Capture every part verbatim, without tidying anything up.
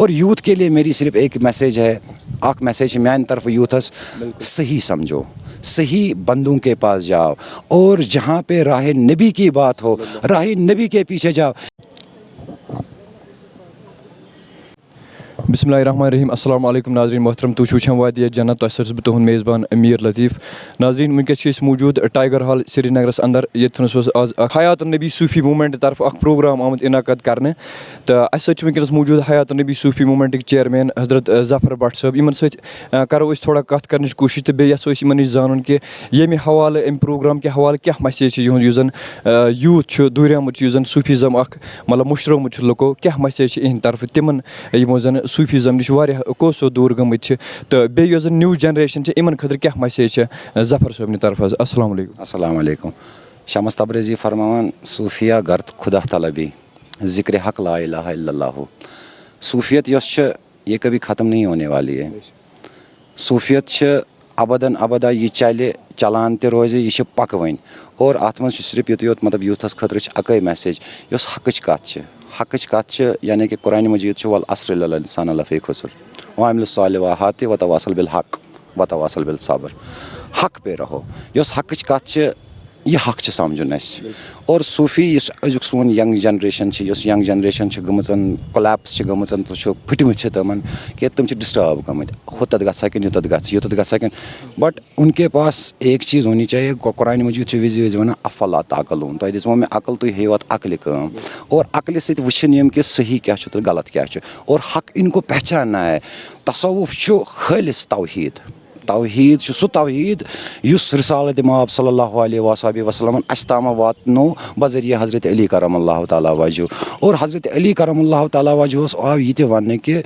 اور یوتھ کے لیے میری صرف ایک میسج ہے، اکھ میسج چھِ میانہِ طرفہٕ یوتھس، صحیح سمجھو، صحیح بندوں کے پاس جاؤ، اور جہاں پہ راہ نبی کی بات ہو، راہ نبی کے پیچھے جاؤ۔ بسم اللہ الرحمن الرحیم۔ السلام علیکم ناظرین محترم، تُہۍ چھِو وٕچھان وادی جنت، تۄہہِ سۭتۍ چھُس بہٕ تُہُنٛد میزبان امیر لطیف۔ ناظرین، وٕنکیٚس چھِ أسۍ موجود ٹائیگر ہال سرینگرس اندر، ییٚتہِ تھنس اوس آز اکھ حیات النبی صوفی موومنٹ طرفہٕ اکھ پروگرام آمُت انعقاد کرنہٕ، تہٕ اسہِ سۭتۍ چھُ وٕنکیٚنس موجود حیات النبی صوفی موومنٹٕکۍ چیئرمین حضرت ظفر بٹ صٲب، یِمن سۭتۍ، آ، کرو أسۍ تھوڑا کتھ کرنٕچ کوٗشش، تہٕ بیٚیہِ یژھو أسۍ یِمن نِش زانُن کہِ ییٚمہِ حوالہٕ، امہِ پروگرام کہِ حوالہٕ کیاہ میسیج چھِ یِہُنٛد، یُس زن، آ، یوٗتھ چھُ دوٗریومُت چھُ، یُس زن صوفیزم اکھ مطلب مٔشرومُت چھُ لُکو، کیاہ میسیج چھِ اِہِنٛدِ طرفہٕ تِمن، یِمو زن صوفیزم نِش واریاہ کوسو دوٗر گٔمٕتۍ چھِ، تہٕ بیٚیہِ یۄس زن نیو جنریشن چھِ، یِمن خٲطرٕ کیاہ میسیج چھِ، آ، ظفر صٲبنہِ طرفہٕ حظ؟ السلام علیکم۔ السلام علیکم۔ شمس تبریزی فرماوان، صوفیہ گرت خدا طلبی، ذکر حق لا الہ الا اللہ۔ صوفیت یۄس چھِ، یہ کبھی ختم نہیں ہونے والی ہے۔ صوفیت چھِ ابداً ابدا، یہِ چلہِ، چلان تہِ روزِ، یہِ چھِ پکوٕنۍ۔ اور اتھ منٛز چھُ صرف یُتُے یوت، مطلب، یوٗتھس خٲطرٕ چھِ اکٲے میسیج، یۄس حقٕچ کتھ چھِ۔ حقٕچ کتھ چھِ، یعنی کہِ قرآن مجید چھُ، "والعصر ان الانسان لفی خسر وعملوا الصالحات وتواصوا بالحق وتواصوا بالصبر"۔ حق پہ رہو۔ یۄس حقٕچ کتھ چھِ، یہِ حق چھِ سمجھُن اسہِ۔ اور صوفی یُس أزیُک سون ینگ جنریشن چھِ، یۄس ینگ جنریشن چھِ گٔمٕژن، کولیپس چھِ گٔمٕژن، تہٕ چھُ پھٕٹمٕتۍ چھِ تِمن کہِ تِم چھِ ڈسٹرب گٔمٕتۍ، ہُتتھ گژھِ ہا کِنہٕ یُتتھ گژھِ، یُتتھ گژھِ ہا کِنہٕ، but ان کے پاس ایک چیز ہونی چاہیے، قرآن مجید چھُ وِزِ وِزِ ونان، "افلا تعقلون"، تۄہہِ دِژمو مےٚ عقل، تُہۍ ہیٚیِو اتھ عقلہِ کٲم۔ اور عقلہِ سۭتۍ وٕچھِن یِم کہِ صحیح کیٛاہ چھُ تہٕ غلط کیٛاہ چھُ، اور حق ان کو پہچاننا ہے۔ تصوف چھُ خٲلص توحید۔ توحید چھُ سُہ توحید یُس رسالت مآب صلی اللہ علیہ وصحبہ وسلمن اسہِ تام واتنو بذریعہ حضرت علی کرم اللہ تعالیٰ وجہ۔ اور حضرت علی کرم اللہ تعالیٰ وجہس آو یہِ تہِ وننہٕ کہِ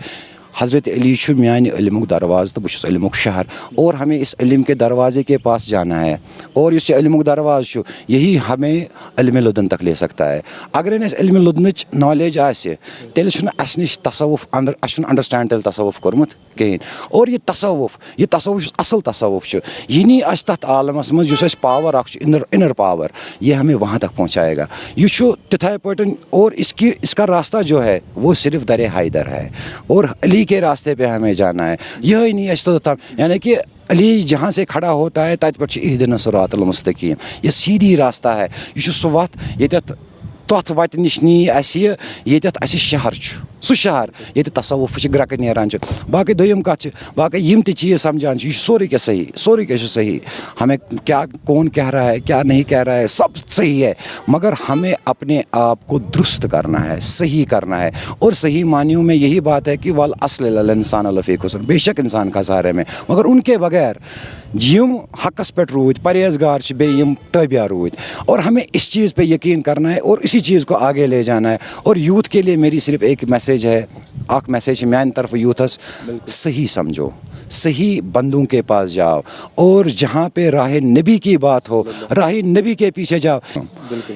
حضرت علی چھُ میانہِ علمُک دروازٕ تہٕ بہٕ چھُس علمُک شہر، اور ہمیں اس علم کے دروازے کے پاس جانا ہے۔ اور یُس یہِ علمُک دروازٕ چھُ، یہی ہمیں علم لدن تک لے سکتا ہے۔ اگر نہٕ اسہِ علم لدنٕچ نالیج آسہِ، تیٚلہِ چھُنہٕ اسہِ نِش تصوف اندر، اسہِ چھُنہٕ انڈرسٹینڈ تیٚلہِ تصوف کوٚرمُت کہیٖنۍ۔ اور یہِ تصوف، یہِ تصوف یُس اصل تصوف چھُ، یہِ نی اسہِ تتھ عالمس منٛز یُس اسہِ پاور اکھ چھُ، انر، انر پاور، یہ ہمیں وہاں تک پہنچائے گا۔ یہ چھُ تِتھے پٲٹھۍ، اور اس کی، اس کا راستہ جو ہے، وہ صرف در حیدر ہے، اور علی کے راستے پہ ہمیں جانا ہے۔ یہ نہیں اس تو تھا، یعنی کہ علی جہاں سے کھڑا ہوتا ہے، تتہِ پٮ۪ٹھ چھُ اہدنا الصراط المستقیم۔ یہ سیدھی راستہ ہے۔ یہ چھُ سُہ وتھ ییٚتٮ۪تھ، تتھ وتہِ نِش نی اسہِ یہِ، ییٚتٮ۪تھ اسہِ شہر چھُ۔ سُہ شہر ییٚتہِ تصوفٕچ گرٛکہٕ نیران چھِ۔ باقٕے دوٚیِم کَتھ چھِ، باقٕے یِم تہِ چیٖز سَمجھان چھِ، یہِ چھُ سورُے کینٛہہ صحیح، سورُے کینٛہہ چھُ صحیح۔ ہمیں کیا، کون کہہ رہا ہے، کیا نہیں کہہ رہا ہے، سب صحیح ہے، مگر ہمیں اپنے آپ کو درست کرنا ہے، صحیح کرنا ہے۔ اور صحیح معنیوں میں یہی بات ہے کہ والعصر ان الانسان لفی خسر، بے شک انسان خسارے میں، مگر ان کے بغیر یِم حقس پٮ۪ٹھ روٗدۍ، پرہیزگار چھِ، بیٚیہِ یِم تابع روٗدۍ۔ اور ہمیں اس چیز پہ یقین کرنا ہے اور اسی چیز کو آگے لے جانا ہے۔ اور یوتھ کے لیے میری صرف ایک میسج ہے، اکھ میسج چھِ میانہِ طرفہٕ یوٗتھس، صحیح سمجھو، صحیح بندوں کے پاس جاؤ، اور جہاں پہ راہ نبی کی بات ہو، راہ نبی کے پیچھے جاؤ۔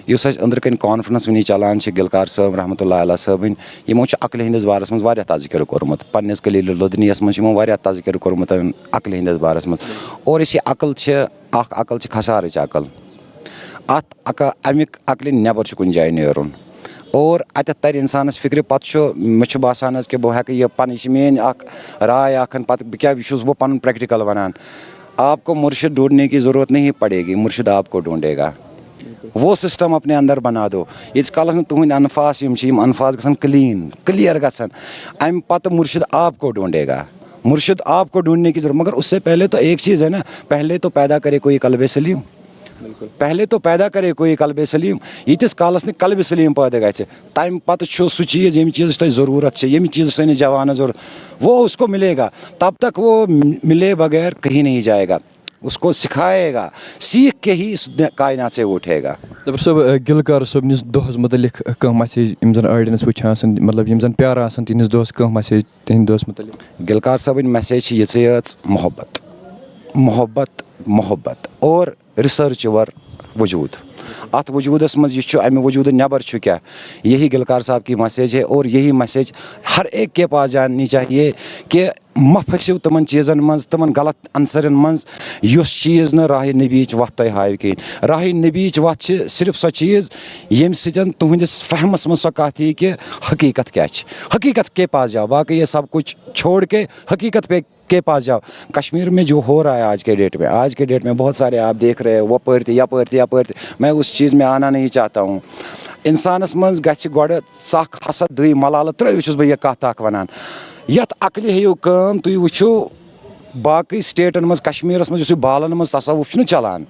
یُس اَسہِ أنٛدرٕ کَنۍ کانفرنس وٕنی چلان چھِ، گلکار صٲب رحمتہ اللہ علیہ صٲبٕنۍ، یِمو چھُ عقلہِ ہٕنٛدِس بارس منٛز واریاہ تذکرٕ کوٚرمُت۔ پننِس کلیل لدنیس منٛز چھُ یِمو واریاہ تذکرٕ کوٚرمُت عقلہِ ہٕنٛدِس بارس منٛز۔ اور یُس یہِ عقل چھِ، اکھ عقل چھِ خسارٕچ عقل۔ اتھ عق-، امیُک عقلہِ نٮ۪بر چھُ کُنہِ جایہِ نیرُن۔ اور اتٮ۪تھ ترِ انسانس فکرِ، پتہٕ چھُ، مےٚ چھُ باسان حظ کہِ بہٕ ہٮ۪کہٕ یہِ پنٕنۍ، یہِ چھِ میٲنۍ اکھ راے اکھ، پتہٕ بہٕ کیٛاہ، یہِ چھُس بہٕ پنُن پریکٹیکل ونان۔ آپ کو مرشد ڈھونڈنے کی ضرورت نہیں پڑے گی، مرشد آپ کو ڈھونڈے گا۔ وہ سسٹم اپنے اندر بنا دو۔ ییٖتِس کالس نہٕ تُہٕنٛدۍ انفاس یِم چھِ، یِم انفاس گژھن کلین، کلیئر گژھن، امہِ پتہٕ مرشد آپ کو ڈھونڈے گا۔ مرشد آپ کو ڈھونڈنے کی ضرورت، مگر اس سے پہلے تو ایک چیز ہے نا، پہلے تو پیدا کرے کوئی قلب سلیم۔ پہلے تو پیدا کرے کوئی قلب سلیم۔ ییٖتِس کالس نہٕ قلب سلیم پٲدٕ گژھِ، تمہِ پتہٕ چھُ سُہ چیٖز، ییٚمہِ چیٖزٕچ تۄہہِ ضروٗرت چھِ، ییٚمہِ چیٖزٕچ سٲنِس جوانس ضروٗرت، وہ اس کو ملے گا۔ تب تک وہ ملے بغیر کہیں نہیں جائے گا۔ اس کو سکھائے گا، سیکھ کے ہی اس کائنات سے وہ اٹھے گا۔ دبر صٲب، گلکار صٲبنِس دۄہس متعلق کانٛہہ میسیج، یِم زن آڈینس وٕچھان آسن، مطلب، یِم زن پیاران آسن تِہنٛدِس دۄہس، کانٛہہ میسیج تِہنٛدِ دۄہس متعلق؟ گلکار صٲبٕنۍ میسیج چھِ یِژٕے یٲژ، محبت، محبت، محبت اور ریسرچ یور وجود۔ اتھ وجودس منٛز، یہِ چھُ امہِ وجودٕ نٮ۪بر چھُ کیٛاہ، یہی گلکار صاحب کی میسیج ہے اور یہی میسیج ہر ایک کے پاس جانی چاہیے کہ مہ پھٔسِو تِمَن چیٖزَن منٛز، تِمَن غلط عنصرَن منٛز، یُس چیٖز نہٕ راہِ نبیِچ وَتھ تۄہہِ ہاوِ کِہیٖنۍ۔ راہِ نبیِچ وَتھ چھِ صرف سۄ چیٖز، ییٚمہِ سۭتۍ تُہٕنٛدِس فہمَس منٛز سۄ کَتھ یی کہِ حقیٖقت کیٛاہ چھِ۔ حقیٖقت کے پاس جاؤ، باقٕے یہ سب کچھ چھوڑ کے حقیقت پہ کے پاس جاؤ۔ کشمیر میں جو ہو رہا ہے آج کے ڈیٹ میں، آج کے ڈیٹ میں بہت سارے آپ دیکھ رہے ہیں، وپٲرۍ تہِ، یپٲرۍ تہِ، یپٲرۍ تہِ۔ میں اس چیز میں آنا نہیں چاہتا ہوں۔ انسانس منٛز گژھِ گۄڈٕ ژکھ، حسد، دٕے، ملالہٕ ترٲوِتھ چھُس بہٕ یہِ کتھ اکھ ونان۔ یتھ عقلہِ ہیٚیِو کٲم، تُہۍ وٕچھِو باقٕے سٹیٹن منٛز، کشمیرس منٛز یُس یہِ بالن منٛز تصوف چھُنہٕ چلان،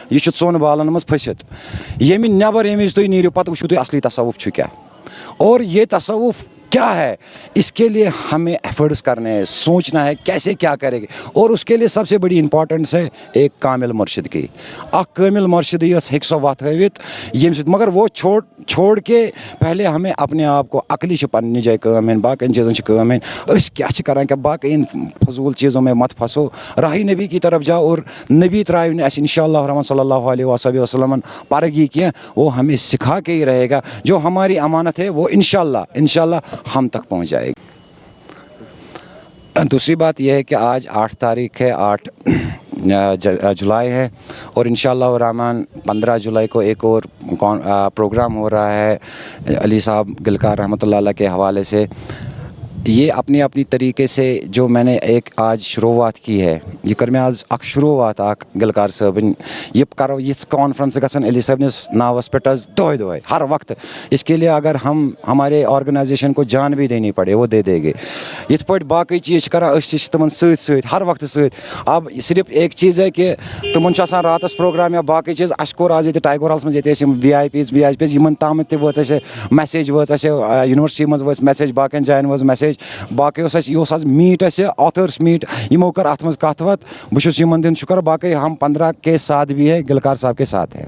یہِ چھُ ژۄن بالن منٛز پھٔسِتھ۔ ییٚمہِ نٮ۪بر ییٚمہِ وِزِ تُہۍ نیٖرِو، پتہٕ وٕچھِو تُہۍ اصلی تصوف چھُ کیٛاہ۔ اور یہ تصوف کیا ہے، اس کے لیے ہمیں ایفرٹس کرنے ہیں، سوچنا ہے کیسے کیا کریں گے۔ اور اس کے لیے سب سے بڑی امپورٹنس ہے ایک کامل مرشد کی۔ اکھ کٲمِل مرشدٕے یوت ہیٚکہِ سۄ وَتھ ہٲوِتھ، ییٚمہِ سۭتۍ، مگر وہ چھوڑ چھوڑ کے پہلے ہمیں اپنے آپ کو، عقلی چھِ پننہِ جایہِ کٲم ہیٚنۍ، باقین چیٖزن چھِ کٲم ہیٚنۍ۔ أسۍ کیٛاہ چھِ کران، کیٛاہ باقین فضول چیٖزوں میں مت پھنسو، راہِ نبی کی طرف جاؤ اور نبی ترٛاوِ نہٕ اَسہِ انشاء اللہ الرحمن صلی اللہ علیہ وصحبہ وسلمن پرگ یہِ کینٛہہ، وہ ہمیں سکھا کے ہی رہے گا۔ جو ہماری امانت ہے، وہ انشاءاللہ، انشاءاللہ ہم تک پہنچ جائے گی۔ دوسری بات یہ ہے کہ آج آٹھ تاریخ ہے، آٹھ، آ، ج-، آ، جولائی ہے، اور انشاءاللہ الرحمن پندرہ جولائی کو ایک اور کون-، آ، پروگرام ہو رہا ہے علی صاحب گلکار رحمۃ اللہ علیہ کے حوالے سے۔ یہ اپنی اپنی طریقے سے جو میں نے ایک آج شروعات کی ہے، یہ کر میں آج اکھ شروعات اکھ گلکار صٲبٕنۍ، یہِ کرو، یِژھ کانفرنس گژھن علی صٲبنِس ناوس پٮ۪ٹھ حظ دۄہے دۄہے، ہر وقت۔ اس کے لیے اگر ہم ہمارے آرگنائزیشن کو جان بھی دینی پڑے، وہ دے دیں گے۔ یِتھ پٲٹھۍ باقٕے چیٖز چھِ کران، أسۍ تہِ چھِ تِمن سۭتۍ سۭتۍ، ہر وقتہٕ سۭتۍ۔ اب صرف ایک چیٖز ہے کہ تِمن چھُ آسان راتس پروگرام یا باقٕے چیٖز۔ اَسہِ کوٚر آز ییٚتہِ ٹائیگر ہالس منٛز، ییٚتہِ ٲسۍ یِم وی آئی پیٖز وی آئی پیٖز، یِمن تامَتھ تہِ وٲژ اَسہِ میسیج، وٲژ اَسہِ، آ، یونیورسٹی منٛز وٲژ میسیج، باقین جاین وٲژ میسیج۔ باقٕے اوس اَسہِ، یہِ اوس آز میٖٹ اَسہِ، آتھٲرٕس میٖٹ، یِمو کٔر اَتھ منٛز کَتھ وَتھ۔ بہٕ چھُس یِمن دِنہٕ شُکر، باقٕے ہم پندرہ کے ساتھ بھی ہے، گلکار صاحب کے ساتھ ہے۔